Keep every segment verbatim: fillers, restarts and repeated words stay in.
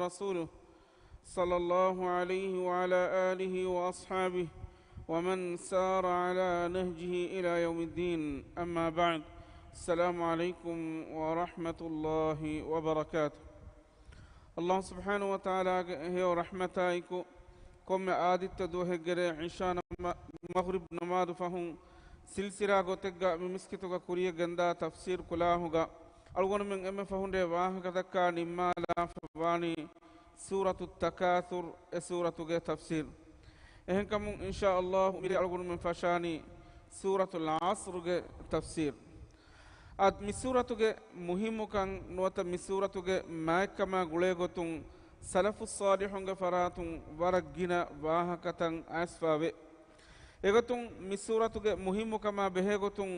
ورسوله، صلى الله عليه وعلى آله وأصحابه ومن سار على نهجه إلى يوم الدين. أما بعد. السلام عليكم ورحمة الله وبركاته. އައްލާހު ސުބްޙާނަހޫ ވަތަޢާލާގެ ހެޔޮ ރަޙްމަތާއެކު، ކޮންމެ އާދިއްތަ ދުވަހެއްގެ ރޭ ޢިޝާ ނަމާ-، މަޣްރިބް ނަމާދު ފަހުން ސިލްސިލާ ގޮތެއްގަ މި މިސްކިތުގަ ކުރިޔަށް ގެންދާ ތަފްސީރު ކުލާހުގަ އަޅުގަނޑުމެން އެންމެ ފަހުން ރޭ ވާހަކަ ދައްކާ ނިންމާލާފަ ވާނީ ސޫރަތު ތަކާސުރު އެ ސޫރަތުގެ ތަފްސީރު. އެހެންކަމުން އިންޝާ އައްލާހު މިރޭ އަޅުގަނޑުމެން ފަށާނީ ސޫރަތުލް ޢަޞްރުގެ ތަފްސީރު. އަދި މި ސޫރަތުގެ މުހިއްމުކަން ނުވަތަ މި ސޫރަތުގެ މާތްކަމާ ގުޅޭ ގޮތުން ސަލަފުއް ޞާލިޙުންގެ ފަރާތުން ވަރަށް ގިނަ ވާހަކަތައް އައިސްފާވޭ. އެގޮތުން މި ސޫރަތުގެ މުހިއްމުކަމާ ބެހޭ ގޮތުން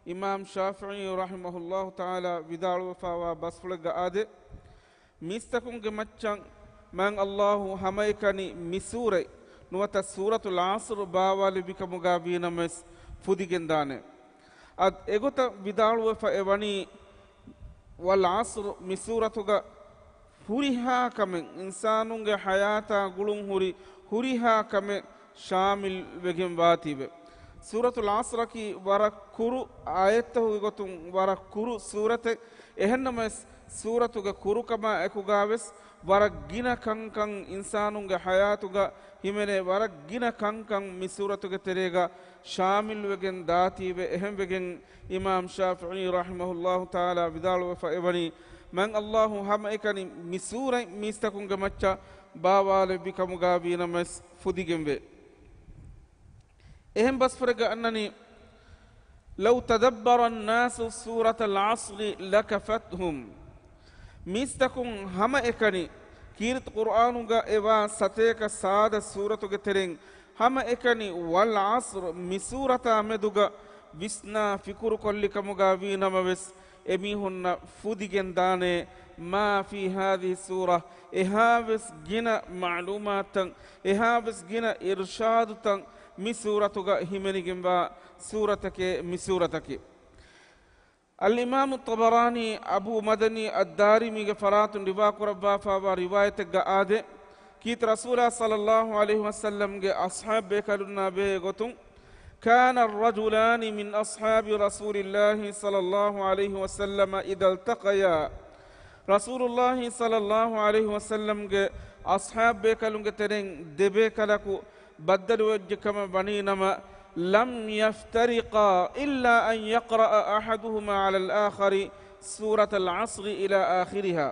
އިމާމް ޝާފިޢީ ރަޙިމަހުﷲ ތަޢާލާ ވިދާޅުވެފާވާ ބަސްފުޅެއްގަ އާދޭ، މީސްތަކުންގެ މައްޗަށް މާތް އައްލާހު ހަމައެކަނި މި ސޫރަތް ނުވަތަ ސޫރަތުލް ޢަޞްރު ބާވާލެއްވިކަމުގަ ވީނަމަވެސް ފުދިގެންދާނެ. އަދި އެގޮތަށް ވިދާޅުވެފަ އެވަނީ، ވަލް ޢަޞްރު މި ސޫރަތުގަ ހުރިހާ ކަމެއް، އިންސާނުންގެ ޙަޔާތާ ގުޅުން ހުރި ހުރިހާ ކަމެއް ޝާމިލް ވެގެން ވާތީވެ. ސޫރަތުލް ޢަޞްރަކީ ވަރަށް ކުރު އާޔަތްތަކުގެ ގޮތުން ވަރަށް ކުރު ސޫރަތެއް. އެހެންނަމަވެސް، ސޫރަތުގެ ކުރުކަމާ އެކުގަވެސް ވަރަށް ގިނަ ކަންކަން އިންސާނުންގެ ޙަޔާތުގަ ހިމެނޭ ވަރަށް ގިނަ ކަންކަން މި ސޫރަތުގެ ތެރޭގަ ޝާމިލްވެގެން ދާތީވެ. އެހެންވެގެން އިމާމް ޝާފިޢީ ރަޙިމަހުﷲ ތަޢާލާ ވިދާޅުވެފަ އެވަނީ، މާތް އައްލާހު ހަމައެކަނި މި ސޫރަތް މީސްތަކުންގެ މައްޗަށް ބާވާލެއްވި ކަމުގަ ވީނަމަވެސް ފުދިގެންވޭ. އެހެން ބަސްފުޅެއްގަ އަންނަނީ، لو تدبر الناس سورة العصر لكفتهم. މީސްތަކުން ހަމައެކަނި ކީރިތި ޤުރްއާނުގަ އެވާ ސަތޭކަ ސާދަ ސޫރަތުގެ ތެރެއިން ހަމައެކަނި ވަލް ޢަޞްރު މި ސޫރަތާ މެދުގަ ވިސްނާ ފިކުރު ކޮށްލި ކަމުގަ ވީނަމަވެސް، އެމީހުންނަށް ފުދިގެން ދާނެ، ما في هذه السورة، އެހާވެސް ގިނަ މަޢުލޫމާތުތައް، އެހާވެސް ގިނަ އިރުޝާދުތައް މި ސޫރަތުގަ ހިމެނިގެންވާ ސޫރަތެކޭ މި ސޫރަތަކީ. އަލްއިމާމު ޠަބަރާނީ އަބޫ މަދަނީ އައްދާރިމީގެ ފަރާތުން ރިވާކުރައްވާފާވާ ރިވާޔަތެއްގަ އާދޭ، ކީރިތި ރަސޫލާ ޞައްލައްލާހު ޢަލައިހި ވަސައްލަމްގެ އަޞްޙާބު ބޭކަލުންނާ ބެހޭ ގޮތުން، كان الرجلان من أصحاب رسول الله صلى الله عليه وسلم إذا التقيا. ރަސޫލުﷲ ޞައްލައްލާހު ޢަލައިހި ވަސައްލަމްގެ އަޞްޙާބު ބޭކަލުންގެ ތެރެއިން ދެބޭކަލަކު ބައްދަލުވެއްޖެ ކަމަށް ވަނީ ނަމަ، لم يفترقا إلا أن يقرأ أحدهما على الآخر سورة العصر إلى آخرها.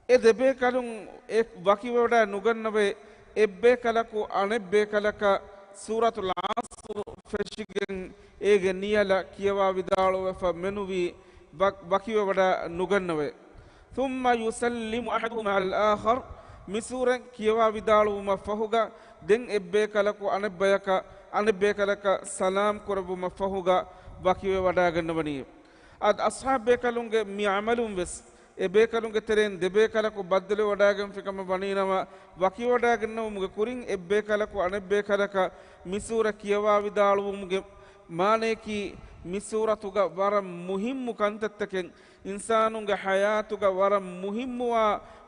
އެ ދެބޭކަލުން އެ ވަކިވެވަޑައި ނުގަންނަވައި، އެއްބޭކަލަކު އަނެއްބޭކަލަކަށް ސޫރަތުލް ޢަޞްރު ފެށިގެން އޭގެ ނިޔަލަށް ކިޔަވާ ވިދާޅުވެފަ މެނުވީ ވަ-، ވަކިވެވަޑައި ނުގަންނަވައި. ثم يسلم أحدهما على الآخر، މި ސޫރަތް ކިޔަވާ ވިދާޅުވުމަށް ފަހުގަ، ދެން އެއްބޭކަލަކު އަނެއްބަޔަކަށް، އަނެއްބޭކަލަކަށް ސަލާމް ކުރެއްވުމަށް ފަހުގަ ވަކިވެވަޑައިގަންނަވަނީ. އަދި އަޞްޙާބު ބޭކަލުންގެ މި ޢަމަލުން ވެސް، އެ ބޭކަލުންގެ ތެރެއިން ދެބޭކަލަކު ބައްދަލުވެވަޑައިގެންފި ކަމަށް ވަނީ ނަމަ، ވަކިވެވަޑައިގަންނަވުމުގެ ކުރިން އެއްބޭކަލަކު އަނެއްބޭކަލަކަށް މި ސޫރަ ކިޔަވާ ވިދާޅުވުމުގެ މާނަޔަކީ، މި ސޫރަތުގަ ވަރަށް މުހިއްމު ކަންތައްތަކެއް، އިންސާނުންގެ ޙަޔާތުގަ ވަރަށް މުހިއްމުވާ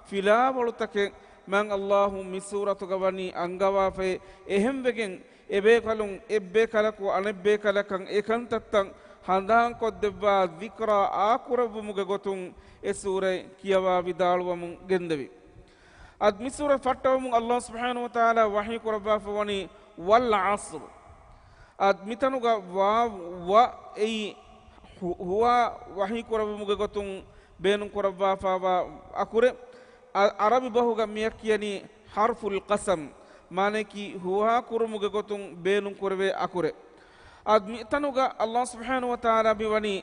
ފިލާވަޅުތަކެއް މާތް އައްލާހު މި ސޫރަތުގަ ވަނީ އަންގަވާފައި. އެހެންވެގެން، އެބޭކަލުން އެއްބޭކަލަކު އަނެއްބޭކަލަކަށް އެކަންތައްތައް ހަނދާންކޮށްދެއްވާ ޛިކްރާ އާކުރެއްވުމުގެ ގޮތުން އެ ސޫރަތް ކިޔަވާ ވިދާޅުވަމުން ގެންދެވި. އަދި މި ސޫރަތް ފައްޓަވަމުން އައްލާހު ސުބްޙާނަހު ވަތަޢާލާ ވަޙީ ކުރައްވާފަ ވަނީ، ވަލް ޢަޞްރު. އަދި މިތަނުގަ ވާވް ވަ އެއީ ހު-، ހުވާ ވަޙީ ކުރެއްވުމުގެ ގޮތުން ބޭނުން ކުރައްވާފާވާ އަކުރެއް. އަ-، ޢަރަބި ބަހުގަ މިއަށް ކިޔަނީ ޙަރްފުލް ޤަސަމް، މާނަޔަކީ ހުވާ ކުރުމުގެ ގޮތުން ބޭނުން ކުރެވޭ އަކުރެއް. އަދި މިތަނުގަ އައްލާހު ސުބްޙާނަހު ވަތަޢާލާ މިވަނީ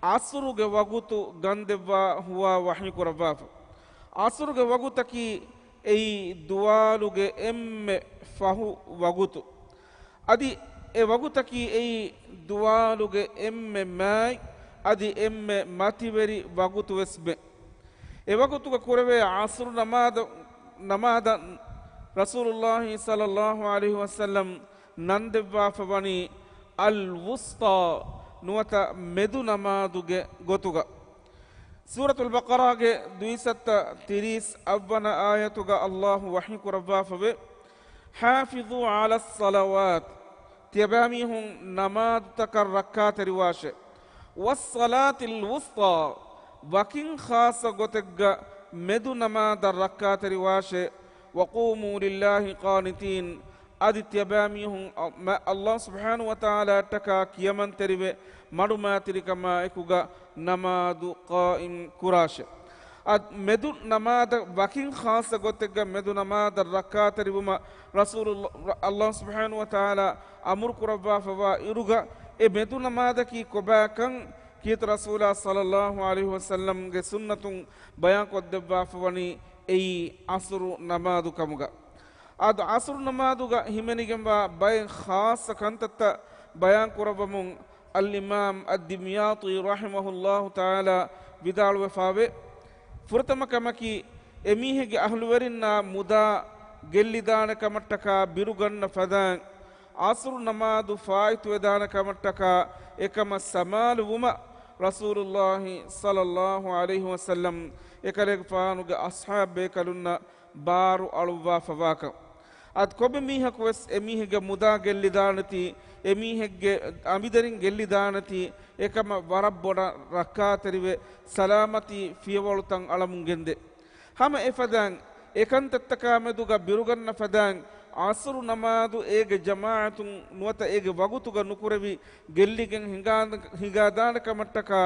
ޢަޞްރުގެ ވަގުތު ގަންދެއްވާ ހުވާ ވަޙީ ކުރައްވާފަ. ޢަޞްރުގެ ވަގުތަކީ އެއީ ދުވާލުގެ އެންމެ ފަހު ވަގުތު. އަދި އެ ވަގުތަކީ އެއީ ދުވާލުގެ އެންމެ މާތް އަދި އެންމެ މަތިވެރި ވަގުތު ވެސްމެ. އެ ވަގުތުގަ ކުރެވޭ ޢަޞްރު ނަމާދަ-، ނަމާދަށް ރަސޫލުﷲ ޞައްލައްލާހު ޢަލައިހި ވަސައްލަމް ނަންދެއްވާފަ ވަނީ އަލް ވުސްޠާ ނުވަތަ މެދު ނަމާދުގެ ގޮތުގަ. ސޫރަތުލް ބަޤަރާގެ ދުއިސައްތަ ތިރީސް އަށްވަނަ އާޔަތުގަ އައްލާހު ވަޙީ ކުރައްވާފަވޭ، حافظوا على الصلوات، ތިޔަބައިމީހުން ނަމާދުތަކަށް ރައްކާތެރިވާށޭ. والصلاة الوسطى، ވަކިން ޚާއްޞަ ގޮތެއްގަ މެދު ނަމާދަށް ރައްކާތެރިވާށޭ. وقوموا لله قانتين، އަދި ތިޔަބައިމީހުން އަ-، މަ-، އައްލާހު ސުބްޙާނަހު ވަތަޢާލާއަށްޓަކާ ކިޔަމަންތެރިވެ، މަޑުމައިތިރިކަމާއެކުގަ ނަމާދު ޤާއިމް ކުރާށެ. އަދި މެދު ނަމާދަށް ވަކިން ޚާއްޞަ ގޮތެއްގަ މެދު ނަމާދަށް ރައްކާތެރިވުމަށް ރަސޫލު، އައްލާހު ސުބްޙާނަހު ވަތަޢާލާ އަމުރު ކުރައްވާފަވާ އިރުގަ، އެ މެދު ނަމާދަކީ ކޮބާކަން ކީރިތި ރަސޫލާ ޞައްލައްލާހު ޢަލައިހި ވަސައްލަމްގެ ސުންނަތުން ބަޔާންކޮށްދެއްވާފަވަނީ އެއީ ޢަޞްރު ނަމާދު ކަމުގަ. އަދި ޢަޞްރު ނަމާދުގަ ހިމެނިގެންވާ ބައެއް ޚާއްޞަ ކަންތައްތައް ބަޔާން ކުރައްވަމުން އަލްއިމާމް އައްދިމްޔާޠީ ރަޙިމަހުﷲ ތަޢާލާ ވިދާޅުވެފާވޭ. ފުރަތަމަ ކަމަކީ، އެމީހެއްގެ އަހްލުވެރިންނާ މުދާ ގެއްލިދާނެ ކަމަށްޓަކާ ބިރުގަންނަ ފަދައިން، ޢަޞްރު ނަމާދު ފާއިތުވެދާނެ ކަމަށްޓަކާ އެކަމަށް ސަމާލުވުމަށް ރަސޫލުﷲ ޞައްލައްލާހު ޢަލައިހި ވަސައްލަމް އެކަލޭގެފާނުގެ އަޞްޙާބޭކަލުންނަށް ބާރު އަޅުއްވާފަވާކަން. އަދި ކޮންމެ މީހަކުވެސް އެމީހެއްގެ މުދާ ގެއްލިދާނެތީ، އެމީހެއްގެ އަނބިދަރިން ގެއްލިދާނެތީ، އެކަމަށް ވަރަށް ބޮޑަށް ރައްކާތެރިވެ، ސަލާމަތީ ފިޔަވަޅުތައް އަޅަމުން ގެންދޭ. ހަމަ އެފަދައިން، އެކަންތައްތަކާ މެދުގަ ބިރުގަންނަ ފަދައިން، ޢަޞްރު ނަމާދު އޭގެ ޖަމާޢަތުން ނުވަތަ އޭގެ ވަގުތުގަ ނުކުރެވި ގެއްލިގެން ހިނގާ-، ހިނގާދާނެ ކަމަށްޓަކާ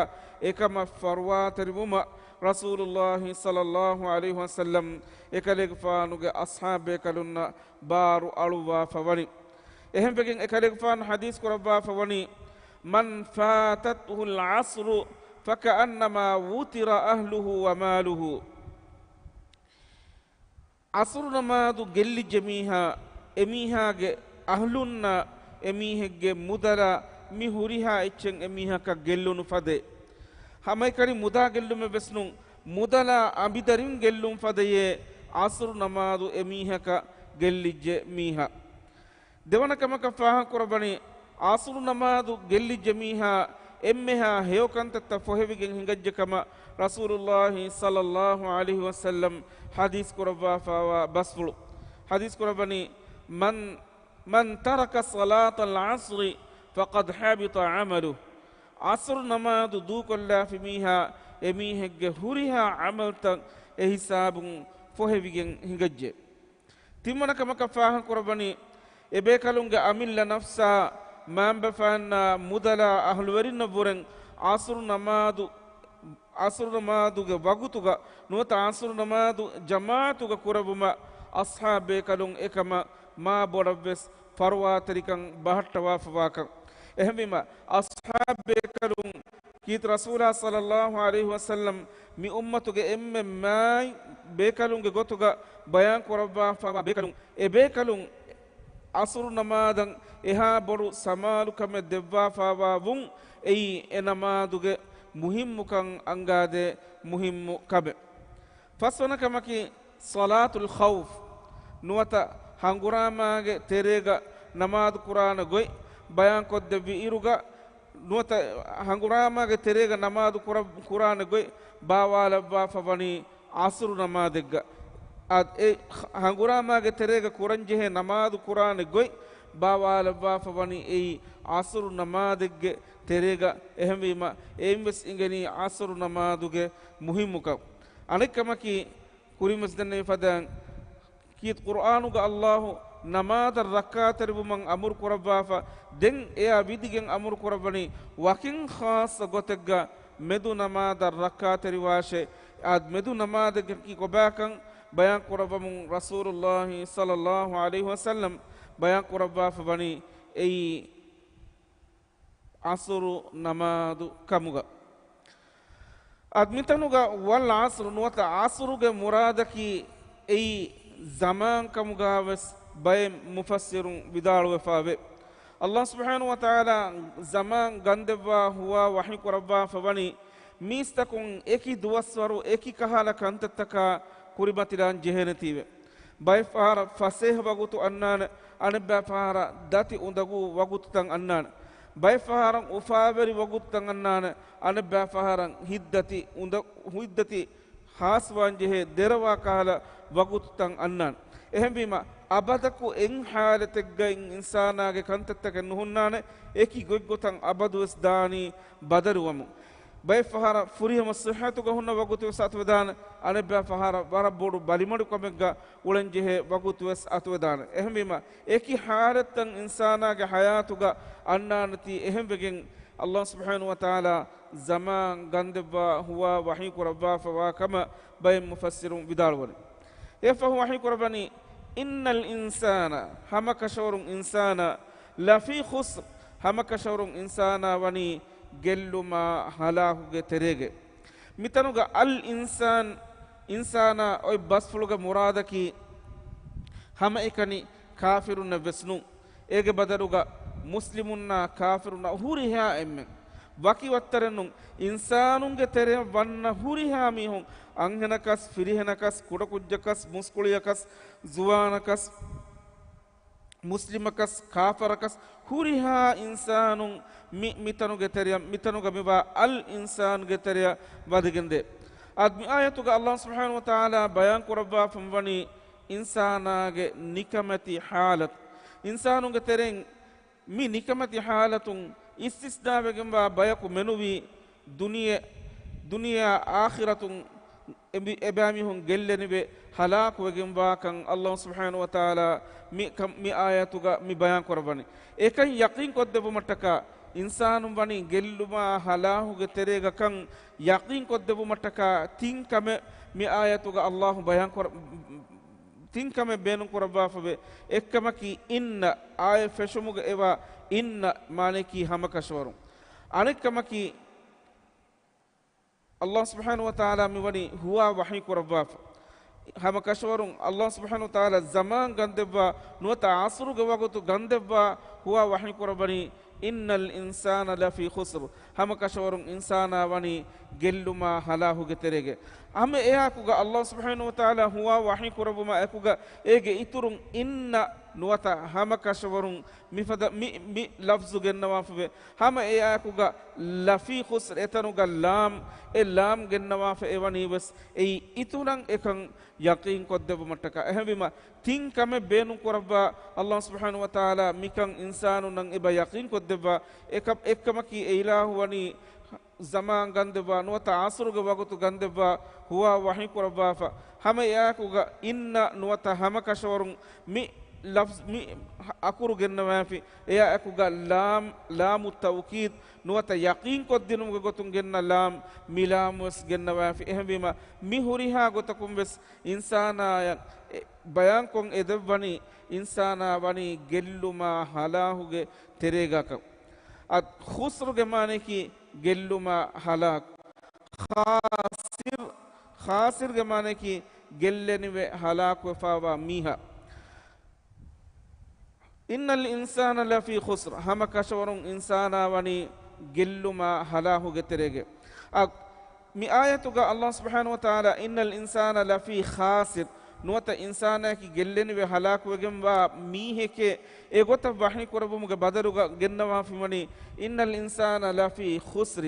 އެކަމަށް ފަރުވާތެރިވުމަށް ރަސޫލުﷲ ޞައްލައްލާހު ޢަލައިހި ވަސައްލަމް އެކަލޭގެފާނުގެ އަޞްޙާބޭކަލުންނަށް ބާރު އަޅުއްވާފަވަނީ. އެހެންވެގެން އެކަލޭގެފާނު ޙަދީޘް ކުރައްވާފަވަނީ، مَنْ فَاتَتْهُ الْعَصْرُ فَكَأَنَّمَا وُتِرَ أَهْلُهُ وَمَالُهُ. ޢަޞްރު ނަމާދު ގެއްލިއްޖެ މީހާ، އެމީހާގެ އަހްލުންނާ، އެމީހެއްގެ މުދަލާ، މި ހުރިހާ އެއްޗެއް އެމީހަކަށް ގެއްލުނު ފަދައޭ. ހަމައެކަނި މުދާ ގެއްލުމެއް ވެސް ނޫން، މުދަލާ އަނބިދަރިން ގެއްލުން ފަދައޭ، ޢަޞްރު ނަމާދު އެމީހަކަށް ގެއްލިއްޖެ މީހާ. ދެވަނަ ކަމަކަށް ފާހަގަކުރައްވަނީ، ޢަޞްރު ނަމާދު ގެއްލިއްޖެ މީހާ އެންމެހާ ހެޔޮ ކަންތައްތައް ފޮހެވިގެން ހިނގައްޖެ ކަމަށް ރަސޫލުﷲ ޞައްލައްލާހު ޢަލައިހި ވަސައްލަމް ޙަދީޘް ކުރައްވާފައިވާ ބަސްފުޅު. ޙަދީޘް ކުރައްވަނީ، مَنْ، مَنْ تَرَكَ صَلَاةَ الْعَصْرِ فَقَدْ حَبِطَ عَمَلُهُ. ޢަޞްރު ނަމާދު ދޫކޮށްލާފި މީހާ، އެމީހެއްގެ ހުރިހާ ޢަމަލްތައް އެހިސާބުން ފޮހެވިގެން ހިނގައްޖެ. ތިންވަނަ ކަމަކަށް ފާހަގަކުރައްވަނީ، އެބޭކަލުންގެ އަމިއްލަ ނަފްސާ، މައިންބަފައިންނާ މުދަލާ އަހުލުވެރިންނަށްވުރެން ޢަޞްރު ނަމާދު، ޢަޞްރު ނަމާދުގެ ވަގުތުގަ ނުވަތަ ޢަޞްރު ނަމާދު ޖަމާޢަތުގަ ކުރެއްވުމަށް އަޞްޙާބޭކަލުން އެކަމަށް މާ ބޮޑަށްވެސް ފަރުވާތެރިކަން ބަހައްޓަވާފަވާކަން. އެހެންވީމަ، އަޞްޙާބޭކަލުން ކީރިތި ރަސޫލާ ޞައްލައްލާހު ޢަލައިހި ވަސައްލަމް މި އުއްމަތުގެ އެންމެ މާތް ބޭކަލުންގެ ގޮތުގަ ބަޔާން ކުރައްވާފަވާ ބޭކަލުން، އެ ބޭކަލުން ޢަޞްރު ނަމާދަށް އެހާ ބޮޑު ސަމާލުކަމެއް ދެއްވާފަވާ ވުން އެއީ އެ ނަމާދުގެ މުހިއްމުކަން އަންގާދޭ މުހިއްމު ކަމެއް. ފަސްވަނަ ކަމަކީ، ޞަލާތުލް ޚައުފް ނުވަތަ ހަނގުރާމާގެ ތެރޭގަ ނަމާދު ކުރާނެ ގޮތް ބަޔާންކޮށްދެއްވި އިރުގަ، ނުވަތަ ހަނގުރާމާގެ ތެރޭގަ ނަމާދު ކުރަ-، ކުރާނެ ގޮތް ބާވާލައްވާފަ ވަނީ ޢަޞްރު ނަމާދެއްގަ. އަދި އެ ހަނގުރާމާގެ ތެރޭގަ ކުރަންޖެހޭ ނަމާދު ކުރާނެ ގޮތް ބާވާލައްވާފަ ވަނީ އެއީ ޢަޞްރު ނަމާދެއްގެ ތެރޭގަ. އެހެންވީމަ، އެއިން ވެސް އިނގެނީ ޢަޞްރު ނަމާދުގެ މުހިއްމުކަން. އަނެއްކަމަކީ، ކުރިން ވެސް ދެންނެވި ފަދައިން، ކީރިތި ޤުރްއާނުގަ އައްލާހު ނަމާދަށް ރައްކާތެރިވުމަށް އަމުރު ކުރައްވާފަ، ދެން އެއާ ވިދިގެން އަމުރު ކުރައްވަނީ ވަކިން ޚާއްޞަ ގޮތެއްގަ މެދު ނަމާދަށް ރައްކާތެރިވާށޭ. އާދެ، މެދު ނަމާދެއްގަކީ ކޮބާކަން ބަޔާން ކުރައްވަމުން ރަސޫލުﷲ ޞައްލައްލާހު ޢަލައިހި ވަސައްލަމް ބަޔާން ކުރައްވާފަ ވަނީ އެއީ ޢަޞްރު ނަމާދު ކަމުގަ. އަދި މިތަނުގަ ވަލް ޢަޞްރު ނުވަތަ ޢަޞްރުގެ މުރާދަކީ އެއީ ޒަމާން ކަމުގަ ވެސް ބައެއް މުފައްސިރުން ވިދާޅުވެފަވޭ. އައްލާހު ސުބްޙާނަހު ވަތަޢާލާ ޒަމާން ގަންދެއްވާ ހުވާ ވަޙީ ކުރައްވާފަ ވަނީ، މީސްތަކުން އެކި ދުވަސްވަރު އެކި ކަހަލަ ކަންތައްތަކާ ކުރިމަތިލާން ޖެހޭނެތީވެ. ބައެއް ފަހަރަށް ފަސޭހަ ވަގުތު އަންނާނެ، އަނެއްބައި ފަހަރަށް ދަތި އުނދަގޫ ވަގުތުތައް އަންނާނެ. ބައެއް ފަހަރަށް އުފާވެރި ވަގުތުތައް އަންނާނެ، އަނެއްބައި ފަހަރަށް ހިތްދަތި އުނދަ-، ހިތްދަތި ހާސްވާން ޖެހޭ ދެރަވާ ކަހަލަ ވަގުތުތައް އަންނާނެ. އެހެންވީމަ، އަބަދަކު އެއް ހާލަތެއްގައި އިންސާނާގެ ކަންތައްތަކެއް ނުހުންނާނެ، އެކި ގޮތްގޮތަށް އަބަދުވެސް ދާނީ ބަދަލުވަމުން. ބައެއް ފަހަރަށް ފުރިހަމަ ސިއްހަތުގަ ހުންނަ ވަގުތުވެސް އަތުވެދާނެ، އަނެއްބައި ފަހަރަށް ވަރަށް ބޮޑު ބަލިމަޑުކަމެއްގަ އުޅެންޖެހޭ ވަގުތުވެސް އަތުވެދާނެ. އެހެންވީމަ، އެކި ހާލަތްތައް އިންސާނާގެ ހަޔާތުގަ އަންނާނެތީ، އެހެންވެގެން ﷲ ސުބްޙާނަހޫ ވަތަޢާލާ ޒަމާން ގަންދެއްވާ ހުވާ ވަޙީ ކުރައްވާފަވާ ކަމަށް ބައެއް މުފައްސިރުން ވިދާޅުވަނީ. އެއަށްފަހު ވަޙީ ކުރައްވަނީ، إِنَّ الْإِنسَانَ، ހަމަކަށަވަރުން އިންސާނާ، لَفِي خُسْرٍ، ހަމަކަށަވަރުން އިންސާނާ ވަނީ ގެއްލުމާ ހަލާކުގެ ތެރޭގަ. މިތަނުގަ އަލް އިންސާން، އިންސާނާ އޮތް ބަސްފުޅުގެ މުރާދަކީ ހަމައެކަނި ކާފިރުންނެއް ވެސް ނޫން. އޭގެ ބަދަލުގަ މުސްލިމުންނާ ކާފިރުންނާ ހުރިހާ އެންމެން. ވަކި ވައްތަރެއް ނޫން. އިންސާނުންގެ ތެރެއަށް ވަންނަ ހުރިހާ މީހުން، އަންހެނަކަސް، ފިރިހެނަކަސް، ކުޑަކުއްޖަކަސް، މުސްކުޅިޔަކަސް، ޒުވާނަކަސް، މުސްލިމަކަސް، ކާފަރަކަސް، ހުރިހާ އިންސާނުން މި، މިތަނުގެ ތެރެއަށް، މިތަނުގަ މިވާ އަލް އިންސާންގެ ތެރެއަށް ވަދެގެންދޭ. އަދި މި އާޔަތުގަ ﷲ ސުބްޙާނަހޫ ވަތަޢާލާ ބަޔާން ކުރައްވާފަ ވަނީ އިންސާނާގެ ނިކަމެތި ޙާލަތު. އިންސާނުންގެ ތެރެއިން މި ނިކަމެތި ޙާލަތުން އިސްތިސްނާވެގެންވާ ބަޔަކު މެނުވީ ދުނިޔެ، ދުނިޔެއާ އާޚިރަތުން އެބި-، އެބައިމީހުން ގެއްލެނިވެ ހަލާކުވެގެންވާކަން ﷲ ސުބްޙާނަހޫ ވަތަޢާލާ މި ކަ-، މި އާޔަތުގަ މި ބަޔާން ކުރައްވަނީ. އެކަން ޔަޤީން ކޮށްދެއްވުމަށްޓަކާ، އިންސާނުން ވަނީ ގެއްލުމާ ހަލާކުގެ ތެރޭގަ ކަން ޔަޤީން ކޮށްދެއްވުމަށްޓަކާ ތިން ކަމެއް މި އާޔަތުގަ ﷲ ބަޔާން ކުރަ-، ތިން ކަމެއް ބޭނުން ކުރައްވާފަވޭ. އެއްކަމަކީ އިންނަ، އާޔަތް ފެށުމުގަ އެވާ އިންނަ މާނަޔަކީ ހަމަކަށަވަރުން. އަނެއްކަމަކީ، ﷲ ސުބްޙާނަހޫ ވަތަޢާލާ މިވަނީ ހުވާ ވަޙީ ކުރައްވާފަ. ހަމަކަށަވަރުން ﷲ ސުބްޙާނަހޫ ވަތަޢާލާ ޒަމާން ގަންދެއްވާ، ނުވަތަ ޢަޞްރުގެ ވަގުތު ގަންދެއްވާ، ހުވާ ވަޙީ ކުރައްވަނީ، إِنَّ الْإِنسَانَ لَفِي خُسْرٍ، ހަމަކަށަވަރުން އިންސާނާ ވަނީ ގެއްލުމާ ހަލާކުގެ ތެރޭގަ. ހަމަ އެއާއެކުގަ ﷲ ސުބްޙާނަހޫ ވަތަޢާލާ ހުވާ ވަޙީ ކުރައްވުމާ އެކުގަ އޭގެ އިތުރުން އިންނަ ނުވަތަ ހަމަކަށަވަރުން މިފަދަ މި، މި ލަފްޒު ގެންނަވާފަވޭ. ހަމަ އެއާއެކުގަ لَفِي خُسْرٍ، އެތަނުގަ ލާމް، އެ ލާމް ގެންނަވާފަ އެވަނީވެސް އެއީ އިތުރަށް އެކަން ޔަޤީން ކޮށްދެއްވުމަށްޓަކާ. އެހެންވީމަ، ތިން ކަމެއް ބޭނުން ކުރައްވާ، ﷲ ސުބްޙާނަހޫ ވަތަޢާލާ މިކަން އިންސާނުންނަށް އެބަ ޔަޤީން ކޮށްދެއްވާ. އެކަ-، އެއްކަމަކީ އެ އިލާހު ވަނީ ޒަމާން ގަންދެއްވާ، ނުވަތަ ޢަޞްރުގެ ވަގުތު ގަންދެއްވާ، ހުވާ ވަޙީ ކުރައްވާފަ. ހަމަ އެއާއެކުގަ އިންނަ ނުވަތަ ހަމަކަށަވަރުން މި ލަފްޒް، މި އަކުރު ގެންނަވާފި. އެއާއެކުގަ ލާމް، ލާމު ތައުކީދް ނުވަތަ ޔަޤީން ކޮށްދިނުމުގެ ގޮތުން ގެންނަ ލާމް، މި ލާމުވެސް ގެންނަވާފި. އެހެންވީމަ، މި ހުރިހާ ގޮތަކުންވެސް އިންސާނާޔަށް އެ ބަޔާންކޮށް އެދެއްވަނީ، އިންސާނާ ވަނީ ގެއްލުމާ ހަލާކުގެ ތެރޭގަކަން. އަދި ޚުސްރުގެ މާނަޔަކީ ގެއްލުމާ ހަލާކު. ޚާސިރު، ޚާސިރުގެ މާނަޔަކީ ގެއްލެނިވެ ހަލާކުވެފަވާ މީހާ. إِنَّ الْإِنسَانَ لَفِي خُسْرٍ، ހަމަކަށަވަރުން އިންސާނާ ވަނީ ގެއްލުމާ ހަލާކުގެ ތެރޭގަ. އަ، މި އާޔަތުގަ ﷲ ސުބްޙާނަހޫ ވަތަޢާލާ، إِنَّ الْإِنسَانَ لَفِي خُسْرٍ، ނުވަތަ އިންސާނާއަކީ ގެއްލެނިވެ ހަލާކުވެގެންވާ މީހެކޭ، އެގޮތަށް ވަޙީ ކުރެއްވުމުގެ ބަދަލުގަ ގެންނަވާފައިވަނީ، إِنَّ الْإِنسَانَ لَفِي خُسْرٍ،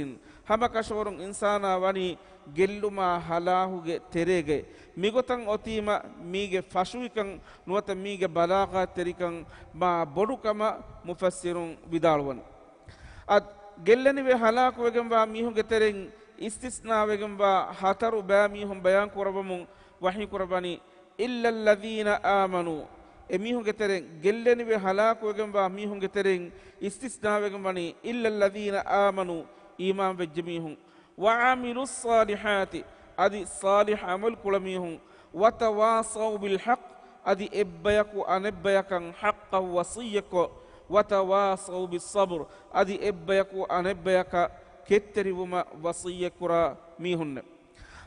ހަމަކަށަވަރުން އިންސާނާ ވަނީ ގެއްލުމާ ހަލާކުގެ ތެރޭގައި. މިގޮތަށް އޮތީމަ މީގެ ފަށުވިކަން ނުވަތަ މީގެ ބަލާޣާތްތެރިކަން މާ ބޮޑު ކަމަށް މުފައްސިރުން ވިދާޅުވަނީ. އަދި ގެއްލެނިވެ ހަލާކުވެގެންވާ މީހުންގެ ތެރެއިން އިސްތިސްނާވެގެންވާ ހަތަރު ބައި މީހުން ބަޔާން ކުރައްވަމުން ވަޙީ ކުރައްވަނީ، إِلَّا الَّذِينَ آمَنُوا، އެމީހުންގެ ތެރެއިން، ގެއްލެނިވެ ހަލާކުވެގެންވާ މީހުންގެ ތެރެއިން އިސްތިސްނާވެގެން ވަނީ، إِلَّا الَّذِينَ آمَنُوا، އީމާން ވެއްޖެ މީހުން، وَعَمِلُوا الصَّالِحَاتِ، އަދި ޞާލިޙް ޢަމަލު ކުޅަ މީހުން، وَتَوَاصَوْا بِالْحَقِّ، އަދި އެއްބަޔަކު އަނެއްބަޔަކަށް ޙައްޤަށް ވަޞިއްޔަތްކޮށް، وَتَوَاصَوْا بِالصَّبْرِ، އަދި އެއްބަޔަކު އަނެއްބަޔަކަށް ކެތްތެރިވުމަށް ވަޞިއްޔަތްކުރާ މީހުންނެއް.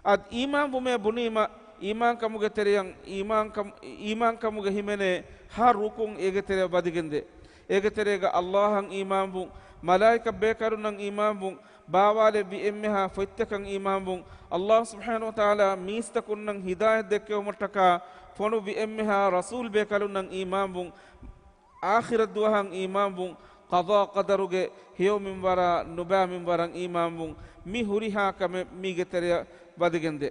އަދި އީމާންވުމޭ ބުނީމަ، އީމާންކަމުގެ ތެރެއަށް އީމާންކަމު-، އީމާންކަމުގެ ހިމެނޭ ހަ ރުކުން އޭގެ ތެރެއަށް ވަދެގެންދޭ. އޭގެ ތެރޭގަ ﷲ އަށް އީމާންވުން، މަލާއިކަ ބޭކަލުންނަށް އީމާންވުން، ބާވާލެއްވި އެންމެހާ ފޮތްތަކަށް އީމާންވުން، ﷲ ސުބްޙާނަހޫ ވަތަޢާލާ މީސްތަކުންނަށް ހިދާޔަތް ދެއްކެވުމަށްޓަކާ ފޮނުއްވި އެންމެހާ ރަސޫލް ބޭކަލުންނަށް އީމާންވުން، އާޚިރަތް ދުވަހަށް އީމާންވުން، ޤަޟާ ޤަދަރުގެ ހެޔޮ މިންވަރާ ނުބައި މިންވަރަށް އީމާންވުން، މި ހުރިހާ ކަމެއް މީގެ ތެރެއަށް ވަދެގެންދޭ.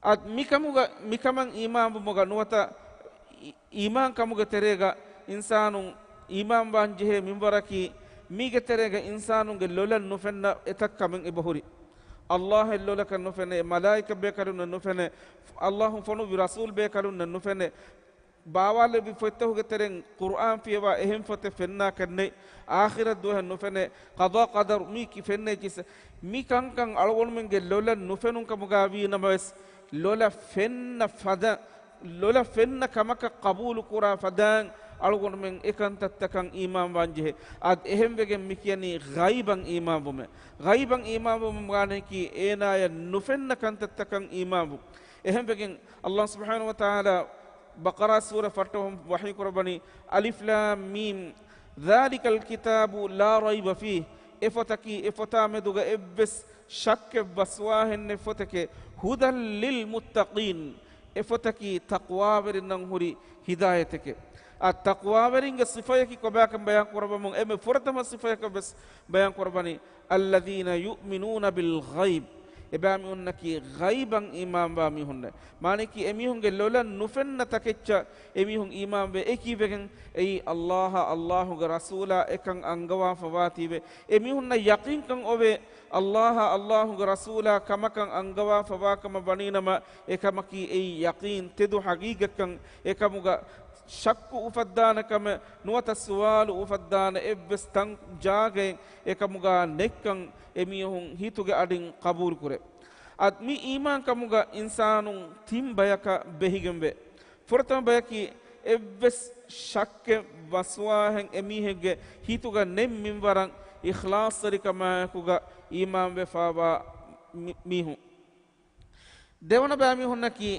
އަދި މިކަމުގަ، މިކަމަށް އީމާންވުމުގަ ނުވަތަ އީ-، އީމާންކަމުގެ ތެރޭގަ އިންސާނުން އީމާންވާންޖެހޭ މިންވަރަކީ، މީގެ ތެރޭގަ އިންސާނުންގެ ލޮލަށް ނުފެންނަ އެތައް ކަމެއް އެބަހުރި. ﷲ އަށް ލޮލަކަށް ނުފެނޭ، މަލާއިކަ ބޭކަލުންނަށް ނުފެނޭ، ﷲ ފޮނުއްވި ރަސޫލް ބޭކަލުންނަށް ނުފެނޭ، ބާވާލެއްވި ފޮތްތަކުގެ ތެރެއިން ޤުރްއާން ފިޔަވާ އެހެން ފޮތެއް ފެންނާކަށް ނެތް، އާޚިރަތް ދުވަހެއް ނުފެނޭ، ޤަޟާ ޤަދަރު މީ ކި ފެންނަ އެއްޗިސް، މި ކަންކަން އަޅުގަނޑުމެންގެ ލޮލަށް ނުފެނުން ކަމުގަ ވީ ނަމަވެސް، ލޮލަށް ފެންނަ ފަދަ، ލޮލަށް ފެންނަ ކަމަކަށް ޤަބޫލު ކުރާ ފަދައިން އަޅުގަނޑުމެން އެ ކަންތައްތަކަށް އީމާން ވާން ޖެހޭ. އަދި އެހެންވެގެން މި ކިޔަނީ ޣައިބަށް އީމާން ވުމޭ. ޣައިބަށް އީމާން ވުމުގެ މާނައަކީ އޭނާޔަށް ނުފެންނަ ކަންތައްތަކަށް އީމާން ވުން. އެހެންވެގެން ﷲ ސުބްޙާނަހޫ ވަތަޢާލާ ބަޤަރާ ސޫރަ ފައްޓަވަމުން ވަޙީ ކުރައްވަނީ، الم، ذلك الكتاب لا ريب فيه، އެ ފޮތަކީ، އެ ފޮތާ މެދުގަ އެއްވެސް ޝައްކެއް ވަސްވާހެއް ނެތް ފޮތެކޭ، هدى للمتقين، އެ ފޮތަކީ ތަޤްވާވެރިންނަށް ހުރި ހިދާޔަތެކޭ. އާ، ތަޤްވާވެރިންގެ ސިފަޔަކީ ކޮބާކަން ބަޔާން ކުރައްވަމުން އެންމެ ފުރަތަމަ ސިފަޔަކަށް ވެސް ބަޔާން ކުރައްވަނީ، الذين يؤمنون بالغيب، އެބައިމީހުންނަކީ ޣައިބަށް އީމާންވާ މީހުންނޭ. މާނައަކީ އެމީހުންގެ ލޮލަށް ނުފެންނަ ތަކެއްޗަށް އެމީހުން އީމާންވޭ. އެކީވެގެން އެއީ ﷲ އާ، ﷲގެ ރަސޫލާ އެކަން އަންގަވާފަވާތީވެ. އެމީހުންނަށް ޔަޤީންކަން އޮވޭ، ﷲ އާ، ﷲގެ ރަސޫލާ ކަމަކަށް އަންގަވާފަވާކަމަށް ވަނީނަމަ، އެކަމަކީ އެއީ ޔަޤީން ތެދު ޙަޤީޤަތްކަން. އެކަމުގަ ޝައްކު އުފައްދާނެ ކަމެއް ނުވަތަ ސުވާލު އުފައްދާނެ އެއްވެސް ތަން ޖާގައެއް އެކަމުގަ ނެތްކަން އެމީހުން ހިތުގެ އަޑިން ޤަބޫލުކުރޭ. އަދި މި އީމާންކަމުގަ އިންސާނުން ތިން ބަޔަކަށް ބެހިގެންވޭ. ފުރަތަމަ ބަޔަކީ، އެއްވެސް ޝައްކެއް ވަސްވާހެއް އެމީހެއްގެ ހިތުގަ ނެތް މިންވަރަށް އިޚްލާޞްތެރިކަމާއެކުގަ އީމާންވެފާވާ މި-، މީހުން. ދެވަނަ ބައިމީހުންނަކީ،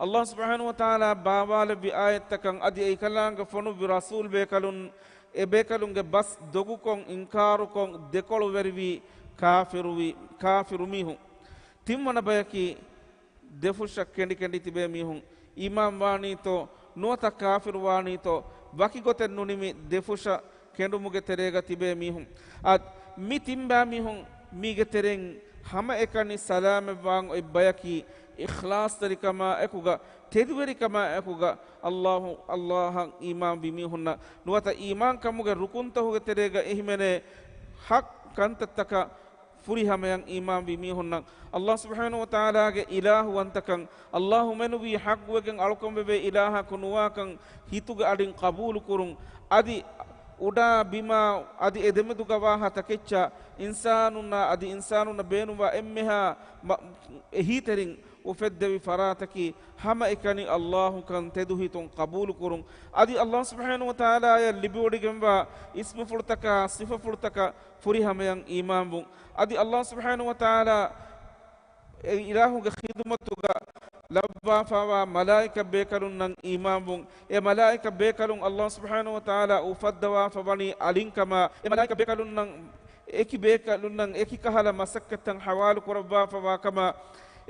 ﷲ ސުބްޙާނަހޫ ވަތަޢާލާ ބާވާލެއްވި އާޔަތްތަކަށް އަދި އެކަލާނގެ ފޮނުއްވި ރަސޫލް ބޭކަލުން، އެބޭކަލުންގެ ބަސް ދޮގުކޮށް، އިންކާރުކޮށް، ދެކޮޅުވެރިވި ކާފިރުވި، ކާފިރު މީހުން. ތިންވަނަ ބަޔަކީ، ދެފުށަށް ކެނޑިކެނޑި ތިބޭ މީހުން، އީމާންވާނީތޯ ނުވަތަ ކާފިރުވާނީތޯ، ވަކިގޮތެއް ނުނިމި ދެފުށަށް ކެނޑުމުގެ ތެރޭގަ ތިބޭ މީހުން. އަދި މި ތިންބައިމީހުން މީގެ ތެރެއިން ހަމައެކަނި ސަލާމަތްވާން އޮތް ބަޔަކީ، އިޚްލާޞްތެރިކަމާ އެކުގަ، ތެދުވެރިކަމާ އެކުގަ، ﷲ، ﷲ އަށް އީމާންވި މީހުންނަށް ނުވަތަ އީމާންކަމުގެ ރުކުންތަކުގެ ތެރޭގަ އެހިމެނޭ ޙައްޤު ކަންތައްތަކަށް ފުރިހަމަޔަށް އީމާންވި މީހުންނަށް، ﷲ ސުބްޙާނަހޫ ވަތަޢާލާގެ އިލާހުވަންތަކަން، ﷲ މެނުވީ ޙައްޤުވެގެން އަޅުކަންވެވޭ އިލާހަކު ނުވާކަން ހިތުގެ އަޑިން ޤަބޫލުކުރުން، އަދި އުޑާ ބިމާ އަދި އެދެމެދުގަ ވާހާ ތަކެއްޗާ އިންސާނުންނާ އަދި އިންސާނުންނަށް ބޭނުންވާ އެންމެހާ މަ-، އެހީތެރިން އުފެއްދެވި ފަރާތަކީ ހަމައެކަނި ﷲ ކަން ތެދުހިތުން ޤަބޫލުކުރުން، އަދި ﷲ ސުބްޙާނަހޫ ވަތަޢާލާޔަށް ލިބިވޮޑިގެންވާ އިސްމުފުޅުތަކާ ސިފަފުޅުތަކަށް ފުރިހަމަޔަށް އީމާންވުން. އަދި ﷲ ސުބްޙާނަހޫ ވަތަޢާލާ އެ އިލާހުގެ ޚިދުމަތުގަ ލައްވާފަވާ މަލާއިކަ ބޭކަލުންނަށް އީމާންވުން. އެ މަލާއިކަ ބޭކަލުން ﷲ ސުބްޙާނަހޫ ވަތަޢާލާ އުފައްދަވާފަވަނީ އަލިންކަމާ، އެ މަލާއިކަ ބޭކަލުންނަށް އެކި ބޭކަލުންނަށް އެކި ކަހަލަ މަސައްކަތްތައް ޙަވާލު ކުރައްވާފަވާކަމާ،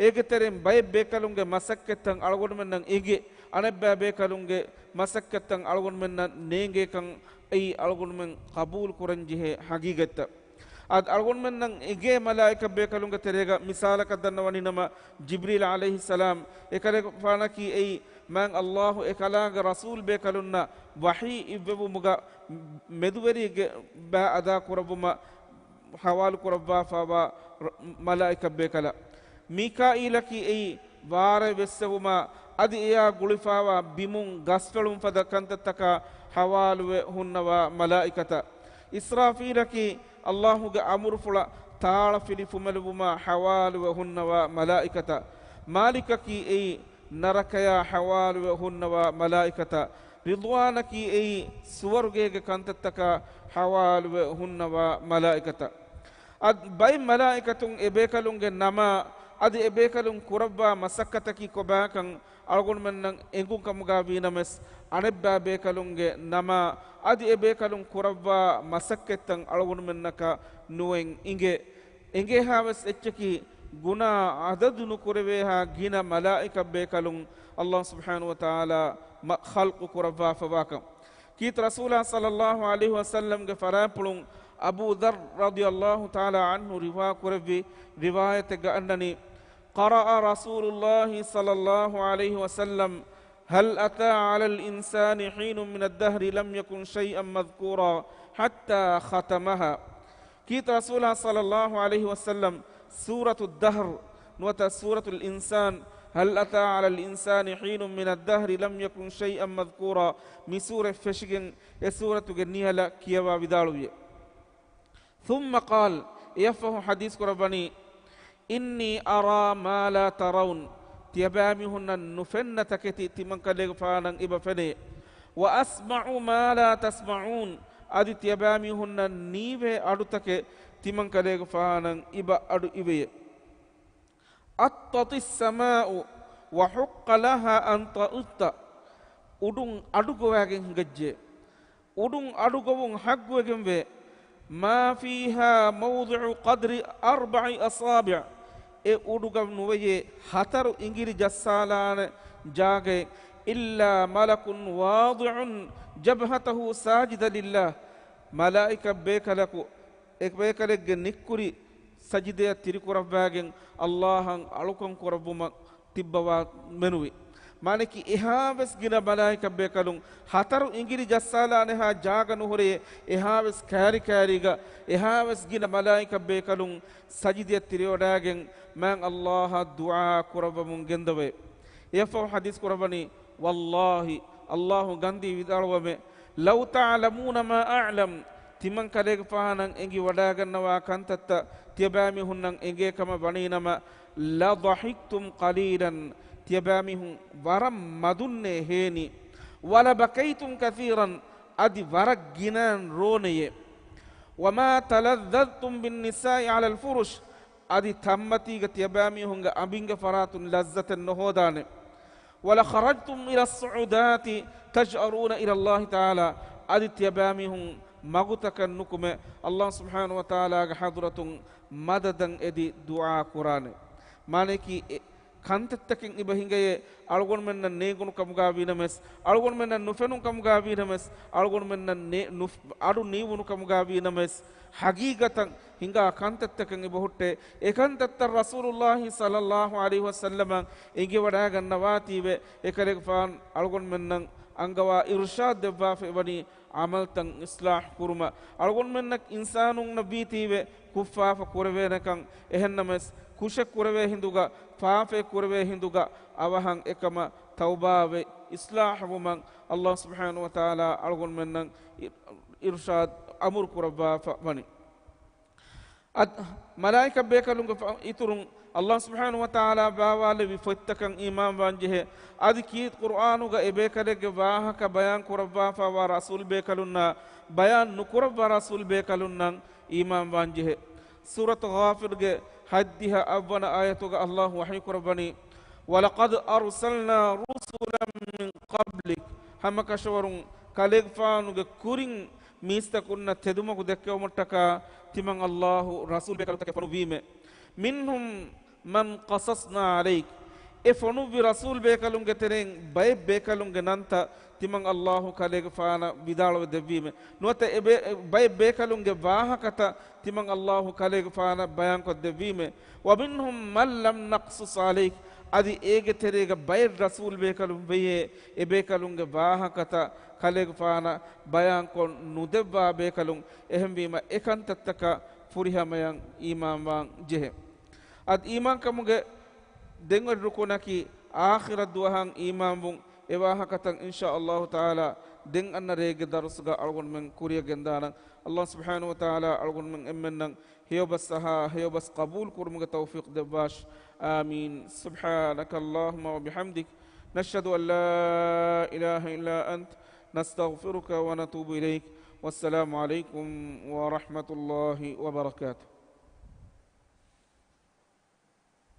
އޭގެ ތެރެއިން ބައެއް ބޭކަލުންގެ މަސައްކަތްތައް އަޅުގަނޑުމެންނަށް އެނގޭ، އަނެއްބައި ބޭކަލުންގެ މަސައްކަތްތައް އަޅުގަނޑުމެންނަށް ނޭނގޭކަން އެއީ އަޅުގަނޑުމެން ޤަބޫލު ކުރަންޖެހޭ ޙަޤީޤަތްތައް. އަދި އަޅުގަނޑުމެންނަށް އެނގޭ މަލާއިކަ ބޭކަލުންގެ ތެރޭގަ މިސާލަކަށް ދަންނަވަނީ ނަމަ، ޖިބްރީލް ޢަލައިހިއްސަލާމް އެކަލޭގެފާނަކީ އެއީ މާތް ﷲ އެކަލާނގެ ރަސޫލް ބޭކަލުންނަށް ވަޙީ އިއްވެވުމުގަ މެދުވެރިގެ ބައި އަދާ ކުރައްވުމަށް ޙަވާލު ކުރައްވާފަވާ ރ-، މަލާއިކަ ބޭކަލާ. މީކާއީލަކީ އެއީ ވާރޭ ވެއްސެވުމާ އަދި އެޔާ ގުޅިފަވާ ބިމުން ގަސްފެޅުން ފަދަ ކަންތައްތަކާ ޙަވާލުވެ ހުންނަވާ މަލާއިކަތާ. އިސްރާފީލަކީ ﷲގެ އަމުރުފުޅަށް ތާޅަފިލި ފުމެލުވުމާ ޙަވާލުވެ ހުންނަވާ މަލާއިކަތާ. މާލިކަކީ އެއީ ނަރަކަޔާ ޙަވާލުވެ ހުންނަވާ މަލާއިކަތާ. ރިޟްވާނަކީ އެއީ ސުވަރުގޭގެ ކަންތައްތަކާ ޙަވާލުވެ ހުންނަވާ މަލާއިކަތާ. އަދި ބައެއް މަލާއިކަތުން އެބޭކަލުންގެ ނަމާ އަދި އެބޭކަލުން ކުރައްވާ މަސައްކަތަކީ ކޮބާކަން އަޅުގަނޑުމެންނަށް އެނގުން ކަމުގަ ވީނަމަވެސް، އަނެއްބައި ބޭކަލުންގެ ނަމާ އަދި އެބޭކަލުން ކުރައްވާ މަސައްކަތްތައް އަޅުގަނޑުމެންނަކަށް ނުއެއް އިނގޭ. އެނގޭހާވެސް އެއްޗަކީ، ގުނާ އަދަދު ނުކުރެވޭހާ ގިނަ މަލާއިކަ ބޭކަލުން ﷲ ސުބްޙާނަހޫ ވަތަޢާލާ މަ-، ޚަލްޤު ކުރައްވާފަވާކަން. ކީރިތި ރަސޫލާ ޞައްލައްލާހު ޢަލައިހި ވަސައްލަމްގެ ފަރާތްޕުޅުން އަބޫ ޛައްރު ރަޟިޔައްލާހު ތަޢާލާ ޢަންހު ރިވާ ކުރެއްވި ރިވާޔަތެއްގަ އަންނަނީ، قرأ رسول الله صلى الله عليه وسلم هل أتى على الإنسان حين من الدهر لم يكن شيئا مذكورا حتى ختمها. ކީރިތި ރަސޫލާ ޞައްލައްލާހު ޢަލައިހި ވަސައްލަމް ސޫރަތު ދަހްރު ނުވަތަ ސޫރަތުލް އިންސާން، هل أتى على الإنسان حين من الدهر لم يكن شيئا مذكورا، މި ސޫރަތް ފެށިގެން އެ ސޫރަތުގެ ނިޔަލަށް ކިޔަވާ ވިދާޅުވިއެވެ. ثم قال، އެއަށްފަހު ޙަދީޘް ކުރައްވަނީ، إني أرى ما لا ترون، ތިޔަބައިމީހުންނަށް ނުފެންނަ ތަކެތި ތިމަންކަލޭގެފާނަށް އެބަ ފެނޭ. وأسمع ما لا تسمعون، އަދި ތިޔަބައިމީހުންނަށް ނީވޭ އަޑުތަކެއް ތިމަންކަލޭގެފާނަށް އެބަ އަޑު އިވެޔޭ. أطت السماء وحق لها أن تطئ، އުޑުން އަޑު ގޮވައިގެން ހިނގައްޖެ. އުޑުން އަޑުގޮވުން ޙައްޤުވެގެންވޭ. ما فيها موضع قدر أربع أصابع، އެ އުޑުގަ ނުވެޔޭ ހަތަރު އިނގިލި ޖައްސާލާނެ ޖާގައެއް، إلا ملك واضع جبهته ساجدا لله، މަލާއިކަ ބޭކަލަކު، އެ ބޭކަލެއްގެ ނިއްކުރި ސަޖިދަޔަށް ތިރިކުރައްވާގެން ﷲ އަށް އަޅުކަން ކުރައްވުމަށް ތިއްބަވާ މެނުވި. މާނައަކީ އެހާވެސް ގިނަ މަލާއިކަ ބޭކަލުން، ހަތަރު އިނގިލި ޖައްސާލާނެހާ ޖާގަ ނުހުރޭ، އެހާވެސް ކައިރިކައިރީގަ، އެހާވެސް ގިނަ މަލާއިކަ ބޭކަލުން ސަޖިދަޔަށް ތިރިވަޑައިގެން މާތް ﷲ އަށް ދުޢާ ކުރައްވަމުން ގެންދަވޭ. އެއަށްފަހު ޙަދީޘް ކުރައްވަނީ، والله، ﷲ ގަންދީ ވިދާޅުވަމެ، لو تعلمون ما أعلم، ތިމަން ކަލޭގެފާނަށް އެނގި ވަޑައިގަންނަވާ ކަންތައްތައް ތިޔަބައިމީހުންނަށް އެނގޭ ކަމަށް ވަނީނަމަ، لضحكتم قليلا، ތިޔަބައިމީހުން ވަރަށް މަދުންނޭ ހޭނީ، ولبكيتم كثيرا، އަދި ވަރަށް ގިނައިން ރޯނެޔޭ. وما تلذذتم بالنساء على الفرش، އަދި ތަންމަތީގަ ތިޔަބައިމީހުންގެ އަނބިންގެ ފަރާތުން ލައްޒަތެއް ނުހޯދާނެ. ولخرجتم إلى الصعودات تجأرون إلى الله تعالى، އަދި ތިޔަބައިމީހުން މަގުތަކަށް ނުކުމެ، ﷲ ސުބްޙާނަހޫ ވަތަޢާލާގެ ޙަޟްރަތުން މަދަދަށް އެދި ދުޢާ ކުރާނެ. މާނައަކީ، އެ ކަންތައްތަކެއް އެބަ ހިނގައޭ، އަޅުގަނޑުމެންނަށް ނޭނގުނު ކަމުގަ ވީނަމަވެސް، އަޅުގަނޑުމެންނަށް ނުފެނުނު ކަމުގަ ވީނަމަވެސް، އަޅުގަނޑުމެންނަށް ނޭ-، ނުފް-، އަޑު ނީވުނު ކަމުގަ ވީނަމަވެސް، ޙަޤީޤަތަށް ހިނގާ ކަންތައްތަކެއް އެބަ ހުއްޓޭ. އެ ކަންތައްތައް ރަސޫލުﷲ ޞައްލައްލާހު ޢަލައިހި ވަސައްލަމަށް އެނގިވަޑައިގަންނަވާތީވެ، އެކަލޭގެފާނު އަޅުގަނޑުމެންނަށް އަންގަވާ އިރުޝާދު ދެއްވާފައި ވަނީ ޢަމަލުތައް އިޞްލާޙު ކުރުމަށް. އަޅުގަނޑުމެންނަށް އިންސާނުންނަށް ވީތީވެ، ކުށްފާފަ ކުރެވޭނެކަން، އެހެންނަމަވެސް ކުށެއް ކުރެވޭ ހިނދުގަ، ފާފައެއް ކުރެވޭ ހިނދުގަ، އަވަހަށް އެކަމަށް ތައުބާވެ، އިޞްލާޙުވުމަށް ﷲ ސުބްޙާނަހޫ ވަތަޢާލާ އަޅުގަނޑުމެންނަށް އި-، އިރުޝާދު އަމުރު ކުރައްވާފަ ވަނީ. އަދި މަލާއިކަ ބޭކަލުންގެ ފަ-، އިތުރުން ﷲ ސުބްޙާނަހޫ ވަތަޢާލާ ބާވާލެއްވި ފޮތްތަކަށް އީމާންވާންޖެހޭ. އަދި ކީރިތި ޤުރްއާނުގަ އެބޭކަލެއްގެ ވާހަކަ ބަޔާން ކުރައްވާފައިވާ ރަސޫލް ބޭކަލުންނާ، ބަޔާން ނުކުރައްވާ ރަސޫލް ބޭކަލުންނަށް އީމާންވާންޖެހޭ. ސޫރަތު ޣާފިރުގެ ހަތްދިހަ އަށްވަނަ އާޔަތުގަ ﷲ ވަޙީ ކުރައްވަނީ، ولقد أرسلنا رسلا من قبلك، ހަމަކަށަވަރުން ކަލޭގެފާނުގެ ކުރިން މީސްތަކުންނަށް ތެދުމަގު ދެއްކެވުމަށްޓަކާ ތިމަން ﷲ ރަސޫލް ބޭކަލުތަކެއް ފޮނުއްވީމެ. منهم من قصصنا عليك، އެ ފޮނުއްވި ރަސޫލް ބޭކަލުންގެ ތެރެއިން ބައެއް ބޭކަލުންގެ ނަންތައް ތިމަން ﷲ ކަލޭގެފާނަށް ވިދާޅުވެ ދެއްވީމެ. ނުވަތަ އެ ބޭ-، ބައެއް ބޭކަލުންގެ ވާހަކަތައް ތިމަން ﷲ ކަލޭގެފާނަށް ބަޔާންކޮށް ދެއްވީމެ. ومنهم من لم نقصص عليك، އަދި އޭގެ ތެރޭގަ ބައެއް ރަސޫލް ބޭކަލުން ވެޔޭ، އެ ބޭކަލުންގެ ވާހަކަތައް ކަލޭގެފާނަށް ބަޔާންކޮށް ނުދެއްވާ ބޭކަލުން. އެހެންވީމަ، އެ ކަންތައްތަކަށް ފުރިހަމަޔަށް އީމާންވާން ޖެހޭ. އަދި އީމާންކަމުގެ ދެން އޮތް ރުކުނަކީ އާޚިރަތް ދުވަހަށް އީމާންވުން. އެ ވާހަކަތައް އިންޝާ ﷲ ތަޢާލާ ދެން އަންނަ ރޭގެ ދަރުސުގަ އަޅުގަނޑުމެން ކުރިއަށް ގެންދާނަން. ﷲ ސުބްޙާނަހޫ ވަތަޢާލާ އަޅުގަނޑުމެން އެންމެންނަށް ހެޔޮބަސް އަހާ ހެޔޮބަސް ޤަބޫލު ކުރުމުގެ ތައުފީޤު ދެއްވާށި. އާމީން. سبحانك اللهم وبحمدك، نشهد أن لا إله إلا أنت، نستغفرك ونتوب إليك. والسلام عليكم ورحمة الله وبركاته.